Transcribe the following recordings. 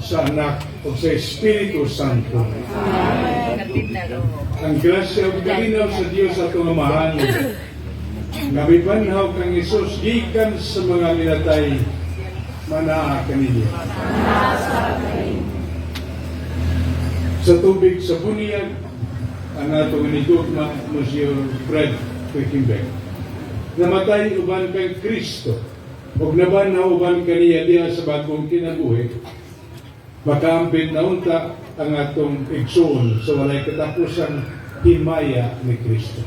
ug sa Anak, ug sa Espiritu Santo. Ang grasya ug kalinaw sa Dios atong Amahan, nga mibanhaw kang Hesus gikan sa mga minatay, manaa kaninyo. Sa tubig sa buniyag, ang atong inigugma, Monsieur Fred Quiquimbec. Namatay uban kang Kristo, ug nabanhaw uban kaniya diha sa bagong kinabuhi, makaambit na unta ang atong igsuon sa walay katapusang himaya ni Kristo.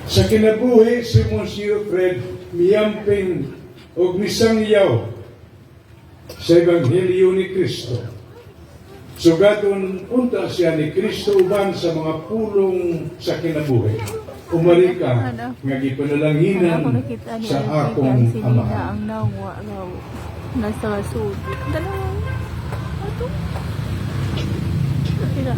Sa kinabuhi si Monsieur Fred miyamping og misangyaw sa Ebanghelyo ni Kristo. Sugaton unta siya ni Kristo uban sa mga pulong sa kinabuhi. Umali ka nga gipanalanginan Ako nakita ni sa Alfred akong ang si Nina Amahan. Ang nawwa raw nasa sud. Dalawa. Ato. Sila.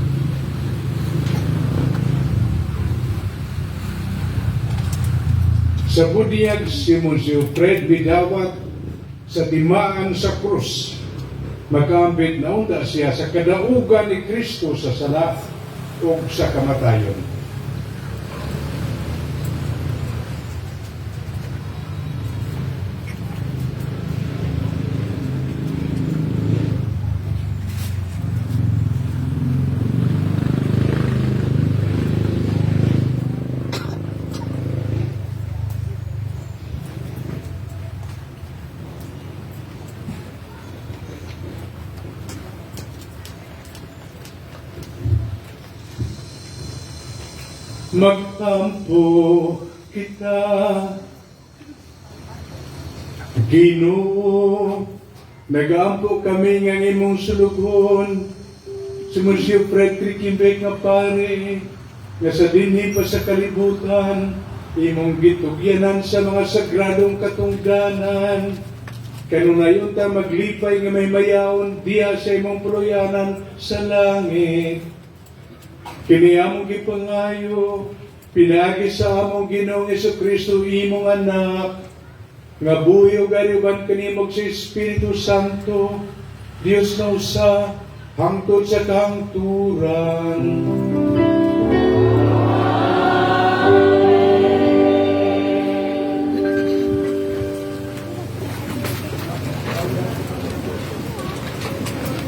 Sa budyag si Monsieur Fred bidawat sa timaan sa krus. Makaambit na unta siya sa kadaugan ni Kristo sa sala ug sa kamatayon. Magtampo kita, Ginoo, nagaampo kami nga imong sulugon, si Monsieur Frederick Imbek nga pare, nga sa dinhi pa sa kalibutan, imong gitugyanan sa mga sagradong katungdanan. Kanunay unta maglipay nga may mayaon diha sa imong puloy-anan sa langit. Kini among gipangayo, pinaagi sa among Ginoong Kristo, imong Anak, nga buhi ug ari uban kanimo sa Espiritu Santo, Dios na usa, hangtod sa kahangturan.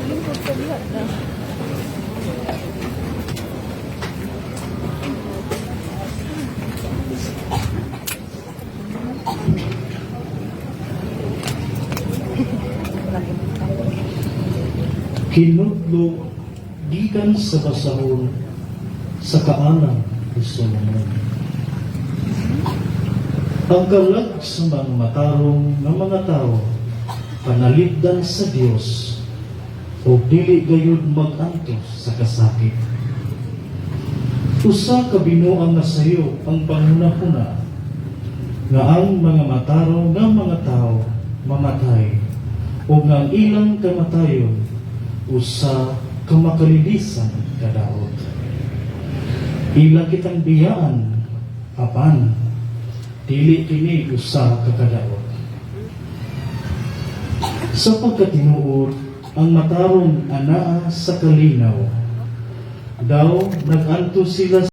Lingkod sa diha na. Kinudlo gikan sa basahon sa kaalam ni Solomon. Ang kalag sa mga matarong nga mga tao panalipdan sa Dios o dili gayud mag-antos sa kasakit. Usa ka binuang nga sayo ang panghunahuna nga ang mga matarong nga mga tao mamatay o nga ang ilang kamatayon usa ka makalilisan kadaot. Ila kitang biyaan apan dili kini usa ka kadaot. Sa pagkatinuod, ang matarong anaa sa kalinaw. Daw nag-antos sila.